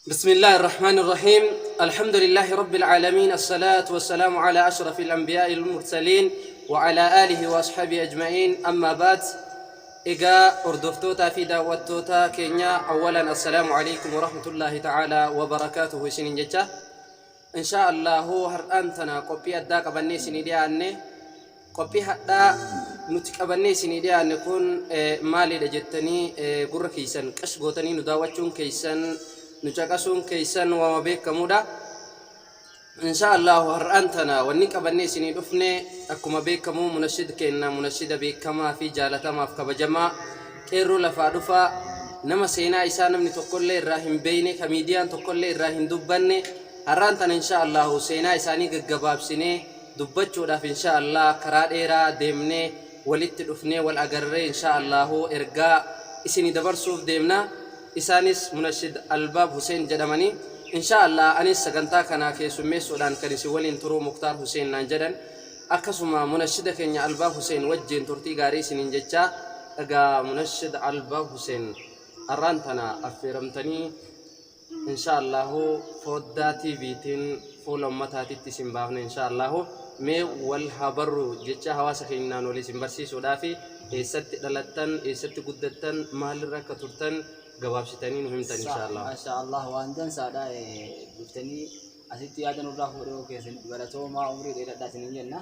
بسم الله الرحمن الرحيم. الحمد لله رب العالمين، الصلاة والسلام على أشرف الأنبياء المرسلين وعلى آله وأصحابه أجمعين، أما بعد. Egaa hordoftootaa fi daawwattoota keenya، أولا السلام عليكم ورحمة الله تعالى وبركاته isiniin jecha. إن شاء الله har'aan tana qophii addaa qabannee isinii dhiyaanne. Qophii hadhaa nuti qabannee isinii dhiyaanne kun maalidha jettanii gurra keessan qash gootanii nu daawwachuun keessan, nu caqasuun keessan waama beekamuudha. إن شاء الله har'aan tana wanni qabannee isinii dhufne, akkuma beekamu, munashid keenna, munashida beekamaa fi jaalatamaaf kabajamaa, qeerroo lafaa dhufaa, nama seenaa isaa namni tokkollee irraa hin beeyne, ka miidiyaan tokkollee irraa hin dubbanne, har'aan tana إن شاء الله seenaa isaanii gaggabaabsinee dubbachuudhaaf إن شاء الله karaa dheeraa deemnee walitti dhufnee wal agarree إن شاء الله ergaa isinii dabarsuuf deemna. Isaanis Munashid Albaab Huseen jedhamanii. إن شاء الله anis sagantaa kana keessummeessuudhaan kan isin waliin turuu Muktaar Huseen naan jedhan. Akkasuma munashida keenya Albaab Huseen wajjin turtii gaarii isiniin jechaa. Egaa Munashid Albaab Huseen, har'aan tana affeeramtanii إن شاء الله foddaa TVtiin fuula ummataatitti isin baafne. إن شاء الله mee wal haa barru jecha hawaasa keenyaan walii isin barsiisuudhaafi, eessatti dhalattan, eessatti guddattan, maalirra akka turtan gabaabsitanii nu himtan إن شاء الله. ما شاء الله, waan dansaadha. Dhuftanii asitti yaada nurraa fuudhee keessanitti galatoomaa, umrii dheeradhaa isiniin jenna.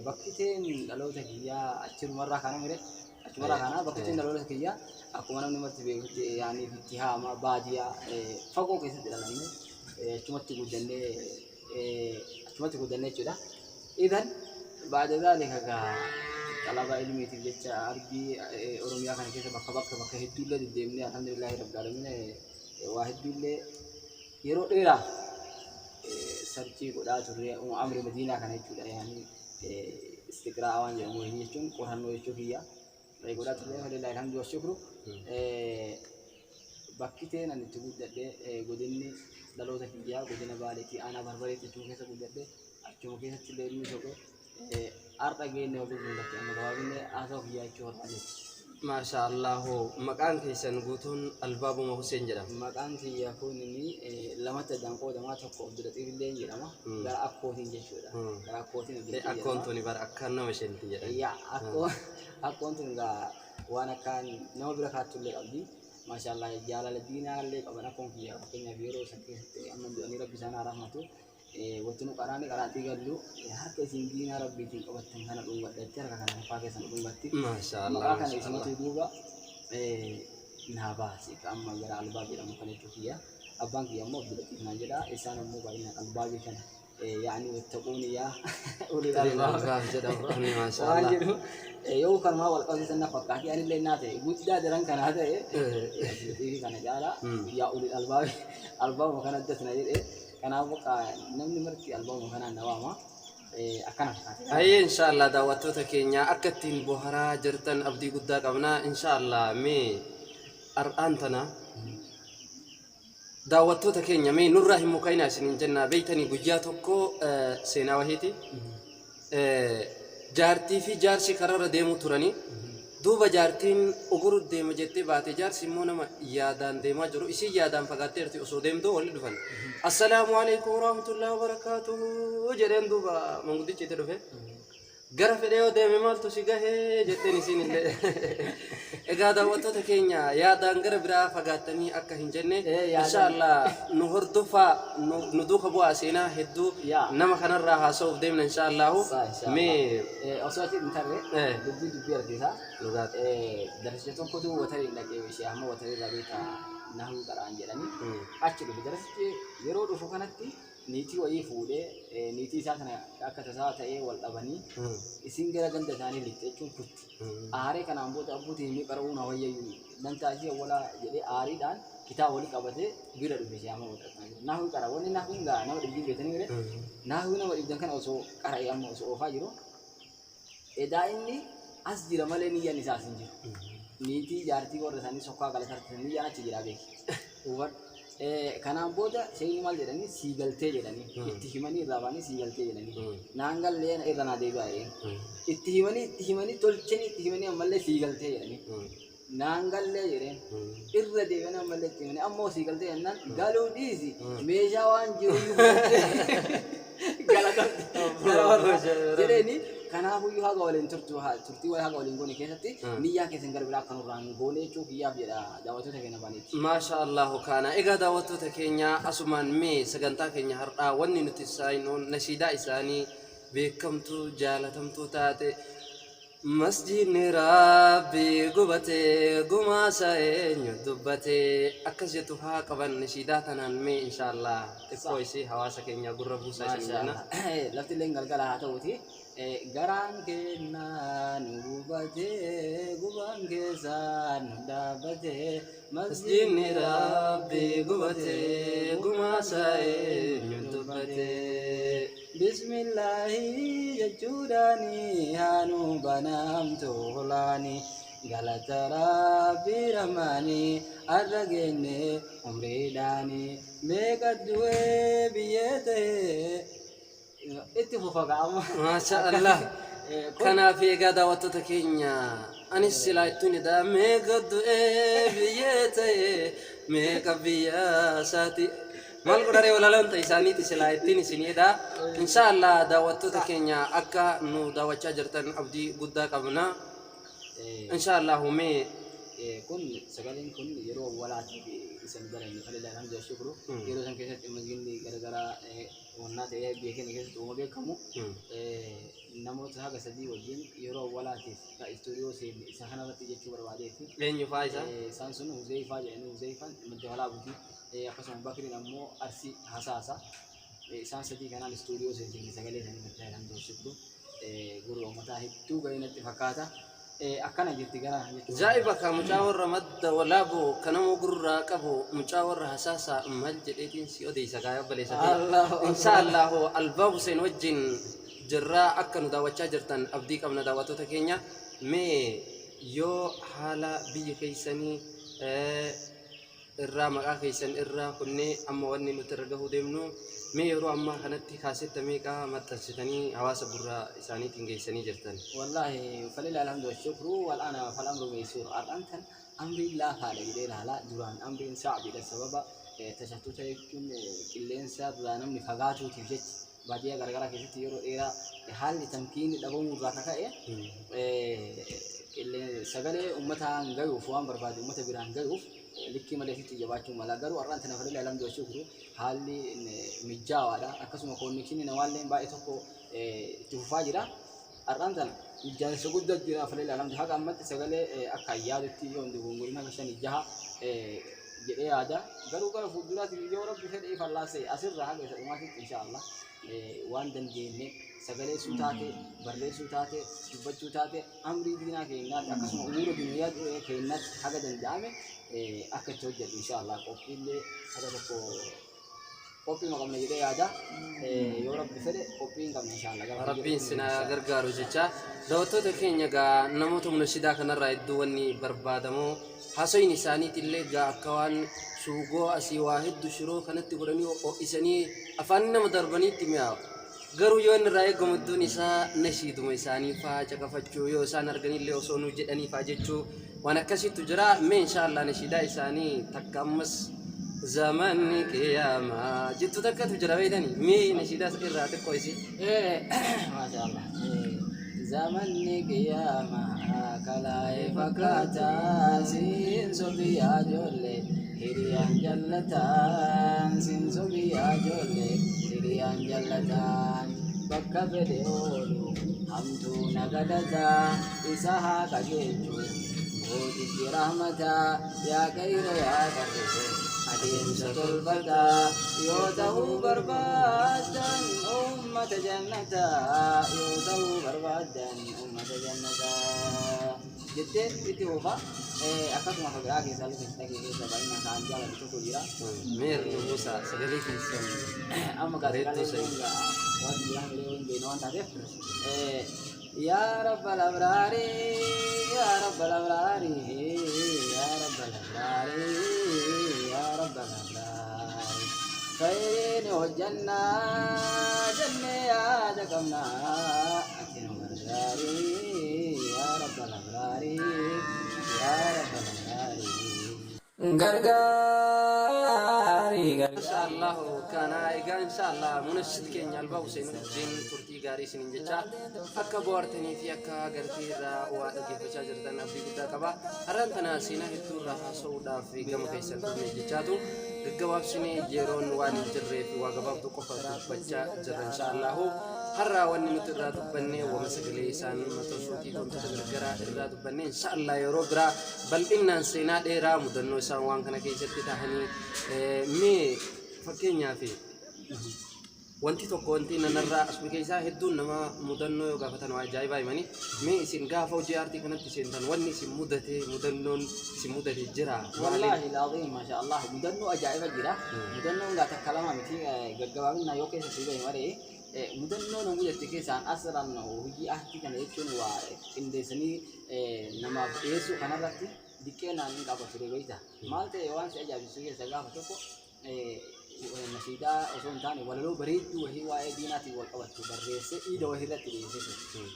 Bakki teen dhaloota kiyyaa achirumarraa kana mire, achumarraa kana bakki teen dhaloota kiyyaa akkuma namni marti beekutti yaanii itti haama baadiyyaa fagoo keessatti dhalanne, achumatti guddannee, achumatti guddannee jechuudha. إذن بعد ذلك gaa xalaba ilmiitiif jecha ardii Oromiyaa kana keessa bakka bakka bakka hedduullee deddeemnee, الحمد لله رب العالمين, waa hedduullee yeroo dheeraaf search godhaa turre amri madiinaa kana jechuudha. Yaani استقراء waan jedhamu wayii jechuun qorannoo jechuu kiyya godhaa turre. فلله الحمد والشكر, bakki teen ani itti guddadhe, godinni dhaloota kiyyaa godina Baaleetii, aanaa Barbareetti achuma keessa guddadhe. Achuma keessatti illee ilmi soqe har'a geenne waliin mul'atte. Amma gabaabinne haasawaa kiyyaa jechuu barbaadeeti. ما شاء الله, maqaan keessan guutuun Albaabuma Huseen jedhama. Maqaan kiyya kun inni lamatti addaan qoodamaa. Tokko Abdulaxiif illee jedhama. Gara akkootiin jechuudha. Gara akkootiin Abdulaxiif Akkoon jedhama. Tuni bara akkaan nama isheenti jedhan. Yaa, akkoon tun gaa waan akkaan nama bira kaattu illee qabdi. ما شاء الله, jaalala diinaa illee qaban akkoon kiyya. Fakkeenyaaf yeroo san keessatti amma du'anii, rabbi isaan haa rahmatu. Wanti nu qaraani qaraatii gallu, harka isin diinaa rabbiitiin qabattan kana dhungadhatti, harka kana afaa keessan dhungatti. ما شاء الله. Maqaa kana ما شاء الله. isimatu duuba naa baase amma gara Albaab jedhamu kana jechuu kiyya. Abbaan kiyya immoo Abdulaxiif naan jedha. Isaan immoo baay'inaan Albaabii kana yaani واتقون يا أولي الألباب Albaab jedha Qur'aanni, ما شاء waan الله. jedhu yoo kanumaa wal qabsiisan na fakkaati. Anillee naa ta'e guddaa daran kanaa ta'e Abdulaxiif kana caala يا أولي الألباب, albaabuma kana addas na jedhe. Kanaaf bakka namni marti albaabuma kanaan na waama, akkana fakkaate. Hayyee, إن شاء الله daawwattoota keenya, akka ittiin boharaa jirtan abdii guddaa qabna. إن شاء الله mee har'aan tana daawwattoota keenya mee nurraa hin mukainaa isiniin jenna. Beeytanii, guyyaa tokko seenaa wahiiti. Jaartii fi jaarsi kararra deemuu turanii, duuba jaartiin uguru deema jettee baate. Jaarsi immoo nama yaadaan deemaa jiru, isii yaadaan fagaatteerti. Osoo deemtuu walitti dhufan. "السلام عليكم ورحمة الله وبركاته" jedheen. Duuba manguddichi itti dhufe. Gara fedhee yoo deeme maaltu si gahee jetteen isiin illee. Egaa daawwattoota keenya, yaadaan gara biraa fagaattanii akka hin jenne, إن شاء الله nu hordofaa, nu duuka bu'aa. Seenaa hedduu nama kanarraa haasa'uuf deemna إن شاء الله. إن شاء الله. Mee Osoo achi hin tarre dubbii dubbii argisa. Dhugaati. Darasicha tokkotu watarii dhaqee ishee amma watarii irraa beekaa nahuu qara'an jedhanii achi dhufe. Darasichi yeroo dhufu kanatti niitii wayii fuudhee, niitii isaa kana akka tasaa ta'ee wal dhabanii isin gara ganda isaanii lixxe jechuun kutti. Aaree kanaan booda abbuutiin ni qara'uu na wayyayyuu dantaa ishee walaa jedhee aariidhaan kitaaba walii qabatee bira dhufe ishee amma wal. Nahuu qara, wanni nahuun gaa nama dhibdii beekanii mire, nahuu nama dhibdan kana osoo qara'ee amma osoo oofaa jiru, edaa inni as jira malee niyyaan isaa as hin jiru. Niitii jaartii warra isaanii sokkaa gala sartisan, niyyaan achi jira beeki. Hubadhu. Kanaan booda sheeyni maal jedhanii, sii galtee jedhanii itti himanii irraa baanii, sii galtee jedhanii, naan gallee, irra naa deebi'aa jedhanii itti himanii, itti himanii tolchanii, itti himanii ammallee sii galtee jedhanii. Naan gallee jedheen. Irra deebiin ammallee itti himanii ammoo sii galtee jennaan galuu dhiisi meeshaa waan jiru galatamte jedheeni. Kanaafuyyuu haga waliin turtu turtii wal haga waliin goone keessatti niyyaa keessan gara biraa akka nurraan goone jechuu kiyyaaf jedha daawwattoota keenya baaniiti. Maasha Allahu kaana. Egaa daawwattoota keenya, asumaan mee sagantaa keenya har'aa wanni nuti saayinoon nashiidaa isaanii beekamtuu jaalatamtuu taate "Masjidni Rabbii gubate, gumaasa eenyu dubbate" akkas jettu haa qaban. Nashiidaa tanaan mee inshaallah xiqqoo isii hawaasa keenya gurra buusaa isin jenna. Lafti illee galgala haa ta'uti. Garaan keenya nu gubatee, gubaan keessaa nu dhaabbatee. Masjidni Rabbii gubate, gumaasa eenyu dubbate. Bismillaahi jechuudhaani haanu banamtu hulaani, galata Rabbii Rahmaanii har'a geenne umriidhaani, meeqa du'ee biyyee ta'ee itti fufa ga'ama. Maasha Allah. Kanaaf egaa daawwattoota keenya, anis silaa ittuun edaa meeqa du'ee biyyee ta'e, meeqa biyya isaati maal godharee, walaloon ta'e isaaniiti silaa ittiin isinii edaa. Insha Allah daawwattoota keenya, akka nu daawwachaa jirtan abdii guddaa qabna. Insha Allah mee Kun sagaleen kun yeroo awwaalaatiif isan dalayne, falillaahi alhamdu wa shukru. Yeroo san keessatti masjidni garagaraa wannaa ta'ee biyya keenya keessatti uuma beekamu namoota haga sadii wajjin yeroo awwaalaatiif ka istuudiyoo seenne isa kanarratti jechuu barbaadeeti. Eenyu faa isaa? Isaan sun Huzeeyfaa jedhanii, Huzeeyfaan Madda Walaabuuti. Akkasuma Bakriin ammoo Arsii Hasaasa. Isaan sadii kanaan istuudiyoo seensifne sagalee isaanii, falillaahi alhamdu wa shukru. Gurra uummataa hedduu gahee natti fakkaata. Akkana jirti gara jechuudha. Ajaa'iba ka mucaa warra Madda Walaaboo kanamuu gurraa qabu, mucaa warra Hasaasaa maal jedheetiin si odeessa kaa obboleessa kee. Allahu Insha Allahu Albaab Hussein wajjin jirraa, akka nu daawwachaa jirtan abdii qabna. Daawwattoota keenya, mee yoo haala biyya keessanii irraa maqaa keessan irraa kunnee amma wanni nuti irra gahuu deemnu, mee yeroo ammaa kanatti kaasetta meeqa maxxansitanii hawaasa gurraa isaaniitiin geessanii jirtan? والله فلله الحمد والشكر، والآن فالأمر ميسور. الآن كان أمري لا فعل jedhee ilaala. Duraan amriin sa'biidha, sababa tashattuta jechuun qilleensa irraa namni fagaatuutiif jecha baadiyyaa garaagaraa keessatti yeroo dheeraa haalli tamkiinni dhabamuu irraa kaka'e sagalee uummataan gayuuf, waan barbaade uummata biraan gayuuf likkii malee sitti jabaachuu mala. Garuu har'aan tana فلله الحمد والشكر haalli mijjaawaadha. Akkasuma connectionii namaallee baay'ee tokko itti fufaa jira. Har'aan tana mijaa'insa guddaa jira, فلله الحمد. Haga ammatti sagalee akka yaadutti yoo hin dogongorin haga shanii jaha jedhee yaada. Garuu gara fuulduraatti yoo Rabbi fedhe ifallaasee asirraa haga isa dhumaatitti insha Allah waan dandeenye sagaleessuu taate, barreessuu taate, dubbachuu taate, amrii diinaa keenyaatti akkasuma umuura duniyaa keenyaatti haga danda'ame akka itti hojjedhu insha Allah qophiillee haga tokko qophii qabna jedhee yaada. Yoo Rabbi fedhe qophii hin qabna insha Allah. Gara Rabbiin sina gargaaru jecha. Daawwattoota keenya, gaa namoota munashidaa kanarraa hedduu wanni barbaadamu haasoyin isaaniitillee gaa akka waan suugoo asii waa hedduu shiroo kanatti godhanii ho'isanii afaan nama darbaniitti mi'aawa. Garuu yoo inni irraa eegamu hedduun isaa nashiiduma isaanii faa caqafachuu, yoo isaan arganillee osoo nu jedhanii faa jechuu, waan akkasiitu jira. Mee inshaallah nashiidaa isaanii takka ammas "Zamanni qiyaamaa" jettu takkatu jira beektanii, mee nashiidaa irraa xiqqoo isii. Maasha Allah. Zamanni qiyaamaa kalaa'ee fakkaataa, siin sobiyaa ijoollee hiriyaan jallataan, siin sobiyaa ijoollee hiriyaan jallataan, bakka fedhe oolu hamtuu nagadataa, isa haa qajeelchu gootichi rahmataa. Yaa qeyroo, yaa qarrise, adeemsa tolfataa, yoo ta'uu barbaaddan ummata jannataa, yoo ta'uu barbaaddan ummata jannataa jettee itti fufa. Akkasuma kabiraa keessaa luka dhagee keessa baay'inaan kaan jaalatu tokko jira. Meer nu buusa sagalee keessan. Amma Bareedduu sagalee sa'i. Waan biraan illee hin beekne waan taateef. يا رب الأبرار، يا رب الأبرار، يا رب الأبرار، يا رب الأبرار، خيرين hojjanna jennee yaada qabna, ati nu gargaari يا رب الأبرار. Yaa Rabbana gaarii. Gargaari Masha Allah kana egaa insha Allah munashid keenya Albaa Hussein wajjin turtii gaarii isiniin jecha akka bohaartanii fi akka gartee irraa waa dhaggeeffachaa jirtan abdii guddaa qaba. Har'aan tana seenaa hedduu irraa haasa'uudhaaf gama keessan dhufne jechaatu gaggabaabsinee yeroon waan hin jirreef waa gabaabduu qofa dubbachaa jirra insha Allahu. Har'a wanni nuti irraa dubbanne wama sagalee isaan maxxansuutii wantoota garagaraa irraa dubbanne insha Allah yeroo biraa bal'innaan seenaa dheeraa mudannoo isaan waan kana keessatti tahanii mee fakkeenyaaf wanti tokko wanti nanarraa asuma keessaa hedduun nama mudannoo yoo gaafatan waa ajaa'ibaa himanii mee isin gaafa hojii aartii kanatti seentan wanni isin mudate mudannoon isin mudate jira maali? Wallaahi laaziim maasha Allah mudannoo ajaa'iba jira. Mudannoon gaa takka lama miti gaggabaabinaa yoo keessa si bahe malee mudannoo na mudatte keessaan asirraan hojii aartii kana jechuun waa qindeessanii namaaf dhiyeessuu kanarratti diqqee naan hin qaba ture beekta. Maal ta'e waan si ajaa'ibsiisu keessa gaafa tokko nasiidaa osoo hin taane walaloo bareedduu wahii waa'ee diinaatiin wal qabattu barreessee iida wahii irratti dhiyeessee ture.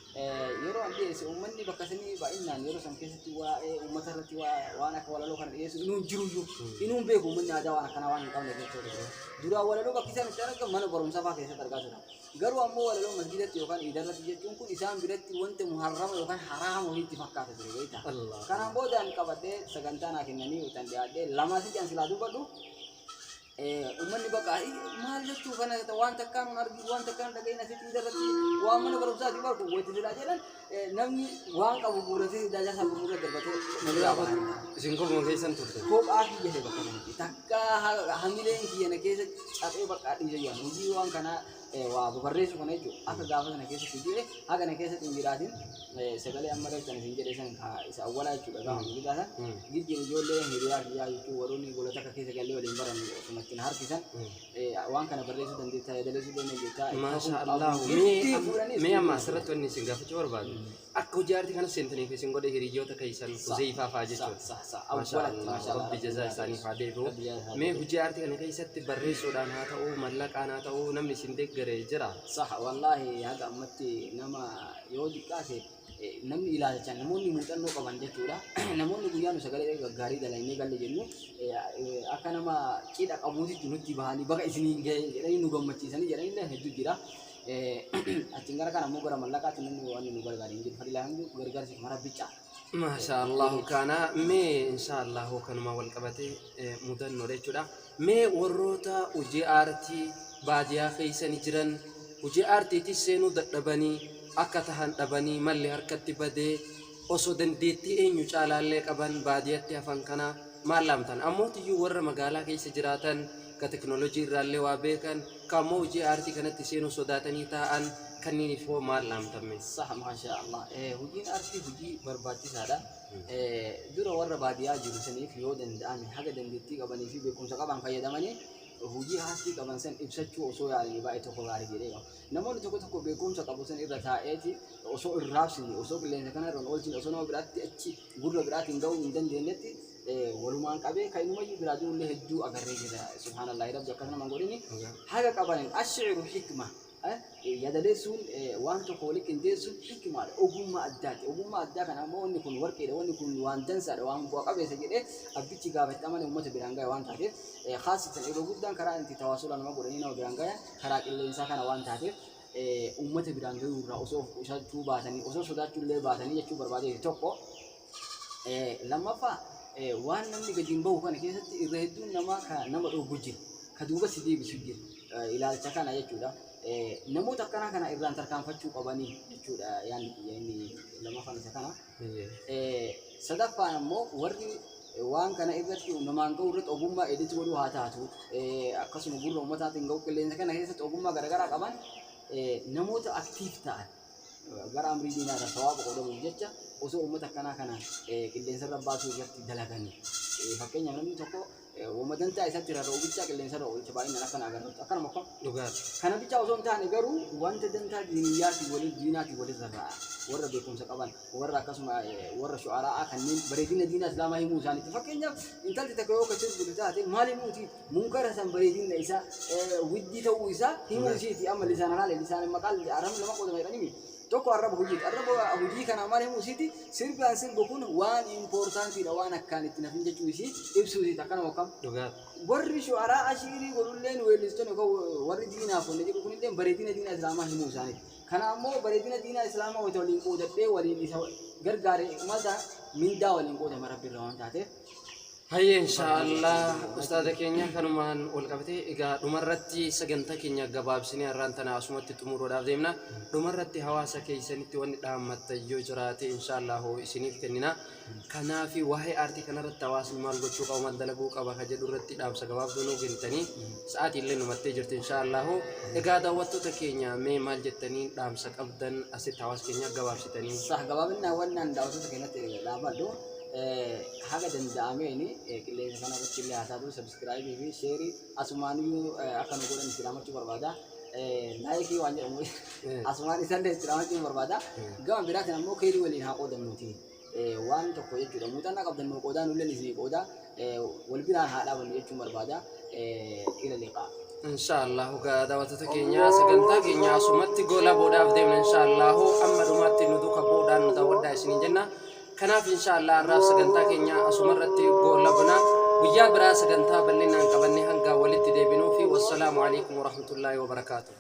Yeroo an dhiyeesse uummanni bakka sanii baay'inaan yeroo san keessatti waa'ee uummata irratti waan akka walaloo kana dhiyeessu inuun jiruyyuu inuun beeku uummanni aadaa waan akkanaa waan hin qabne jechuudha. Duraan walaloo bakki isaan itti argamu mana barumsaa fa'aa keessatti argaa turan. Garuu ammoo walaloo masgiidatti yookaan iidarratti jechuun kun isaan biratti wanta muharrama yookaan haraama wayiitti fakkaata ture beektaa. Allah. Kanaan boodaan qabadhee sagantaa naa kennanii utan dhiyaadhee lama si silaa dubbadhu uummanni bakka maal jechuu kana waan takkaan hin arginu waan takkaan dhagahin asitti iidarratti waan mana barumsaati barku wayita silaa jedhan namni waan qabu guuratee idaajaa isaa gurguree darbatee malee ba'a. Isin kopuma keessan turte. Kophaa kiyya ta'e bakka kanatti takka hamileen kiyya na keessa caphee bakka dhiise jedhan hojii waan kanaa waa babarreessu kana jechuudha akka gaafa sana keessatti jedhe haga na keessatti hin jiraatin sagalee amma reeftan isin jedhe san isa awwalaa jechuudha gaafa muuziqaa san gijjiin ijoollee hiriyaa kiyyaa jechuun warroonni gola takka keessa gallee waliin barannu osuma ittiin harkisan waan kana barreessuu dandeettaa yaadaleessuu dandeettaa. Maasha Allah. Mee amma asirratti wanni isin gaafachuu barbaadu akka hojii aartii kana seentaniif isin godhe hiriyoota keessan Huzeyfaa fa'aa jechuudha. Maasha Allah. Rabbi jazaa isaaniif haa deebi'u. Mee hojii aartii kana keessatti barreessuudhaan haa ta'u mallaqaan haa ta'u namni isin deeggare jira. Sax wallaahi haga ammatti nama yoo xiqqaate namni ilaalcha namoonni muuxannoo qaban jechuudha. Namoonni guyyaa nu sagalee gaggaarii dalagnee galle jennu akka nama cidha qabuutitti nutti bahanii baga isiniin gahe jedhanii nu gammachiisanii jedhanii illee hedduu jira. Achiin gara kana ammoo gara mallaqaatti namni waan nu gargaare hin jiru. Fadilaa hundi gargaarsi mara bica. Maasha Allahu kana mee insha Allahu kanuma wal qabate mudannoodha jechuudha. Mee warroota hojii aartii baadiyaa keessanii jiran hojii aartiitis seenuu dadhabanii akka tahan dhabanii malli harkatti badee osoo dandeettii eenyu caalaallee qaban baadiyatti hafan kana maal laamtan? Ammoo tiyyuu warra magaalaa keessa jiraatan ka teknoolojii irraallee waa beekan ka ammoo hojii aartii kanatti seenuu sodaatanii taa'an kanniiniif hoo maal laamtan mee? Sax maasha Allah. Hojiin aartii hojii barbaachisaadha. Dura warra baadiyaa jiru saniif yoo danda'ame haga dandeettii qabanii fi beekumsa qaban fayyadamanii hojii aartii qaban san ibsachuu osoo yaalanii baay'ee tokko gaarii jedhee qaba. Namoonni tokko tokko beekumsa qabu san irra taa'eeti osoo hin raabsine osoo qilleensa kana irra hin oolchine osoo nama biraatti achi gurra biraatiin ga'uu hin dandeenyetti walumaan qabee kan inumayyuu biraa jirullee hedduu agarree jira. Subhaanallah rabbi akkas nama hin godhini. Haga qabaniin ashciru hikma. Yadaleessuun waan tokko walitti qindeessuun hikmaadha. Ogummaa addaati. Ogummaa addaa kana ammoo wanni kun warqiidha, wanni kun waan dansaadha, waan bu'a qabeessa jedhee abbichi gaafa itti amane uummata biraan gahe waan taateef khaasatan yeroo guddaan karaa itti tawaasula nama godhanii nama biraan gahan karaa qilleensaa kana waan taateef uummata biraan gahuu irraa osoo of qusachuu baatanii osoo sodaachuu illee baatanii jechuu barbaadeeti tokko. Lammaffaa waan namni gadi hin bahu kana keessatti irra hedduun namaa ka nama dhoowwu jira. Ka duuba si deebisu jira. Ilaalcha kana jechuudha. Namoota akkanaa kana irraan tarkaanfachuu qabanii jechuudha yaadni kiyya inni lammaffaan isa kana. Sadaffaan ammoo warri waan kana irratti namaan ga'u irratti ogummaa edit godhuu haa taatu akkasuma gurra uummataatiin ga'u qilleensa kana keessatti ogummaa garaagaraa qaban namoota active ta'an gara amrii diinaa irraa sawaaba qoodamuuf jecha osoo uummata akkanaa kana qilleensa irra baasuu irratti dalaganii. Fakkeenyaaf namni tokko wama dantaa isatti rarra'u bichaa qilleensa irra oolcha baay'inaan akkana agarra. Akkanuma akkam. Dhugaadha. Kana bichaa osoo hin taane garuu wanta dantaa diiniyyaatiin waliin diinaatiin waliin rarra'a. Warra beekumsa qaban, warra akkasuma warra shu'araa'aa kanneen bareedina diinaa islaamaa himuu isaaniitti. Fakkeenyaaf intalli takka yoo akkasitti bultu taate maal himuuti? Munkara san bareedina isaa widdii ta'uu isaa himuu isiiti. Amma lisaan haala lisaan maqaan arabni lama qoodama jedhanii. Tokko arraba hojiiti. Arraba hojii kana maal himuu isiiti? Sirbi an sirbu kun waan importantiidha, waan akkaan itti nafin jechuu isii ibsuu isiiti, akkanuma akkam. Dhugaa. Warri shu'araa ashiirii godhulleen, weellistoonni yookaan warri diinaaf wanni jedhu kunilleen bareedina diinaa islaamaa himuu isaaniiti. Kana ammoo bareedina diinaa islaamaa wayita waliin qoodadhee waliin isa gargaare maal ta'a? Mindaa waliin qoodama rabbi irraa waan taateef. Hayyee, inshaallah ustaaza keenya, kanumaan wal qabatee egaa dhumarratti sagantaa keenya gabaabsinee har'aan tana asumatti xumuruudhaaf deemna. Dhumarratti hawaasa keessanitti wanni dhaammattan yoo jiraate inshaallah isiniif kennina. Kanaafi waa'ee aartii kanarratti hawaasni maal gochuu qaba, maal dalaguu qaba ka jedhu irratti dhaamsa gabaabduu nuu kennitanii sa'aatii illee numattee jirti inshaallah. Egaa daawwattoota keenya, mee maal jettanii dhaamsa qabdan asitti hawaasa keenya gabaabsitanii? Sah, gabaabinaan wannan daawwattoota keenyatti dhaabbadhu, haga danda'ameen qilleensa kana irratti illee haa taatu subscribe fi share asumaaniyyuu akka nu godhan itti dhaammachuu barbaada. Like waan jedhamu asumaan isallee itti dhaammachuu barbaada. Gama biraatiin ammoo keerii waliin haa qoodamnuuti. Waan tokko jechuudha. Muuxannaa qabdan nu qoodaa, nullee isinii qoodaa, wal biraan haa dhaabannu jechuun barbaada. Ila liqaa. Inshaallah, gaa daawwattoota keenya, sagantaa keenya asumatti goola boodaaf deemna inshaallah. Amma dhumaatti nu duuka bu'uudhaan nu daawwadhaa isiniin jenna. Kanaaf inshaallah har'aaf sagantaa keenya asumarratti goolabna. Guyyaa biraa sagantaa bal'inaan qabannee hanga walitti deebinuu fi wassalaamu alaikum warahmatullaahi wabarakaatuh.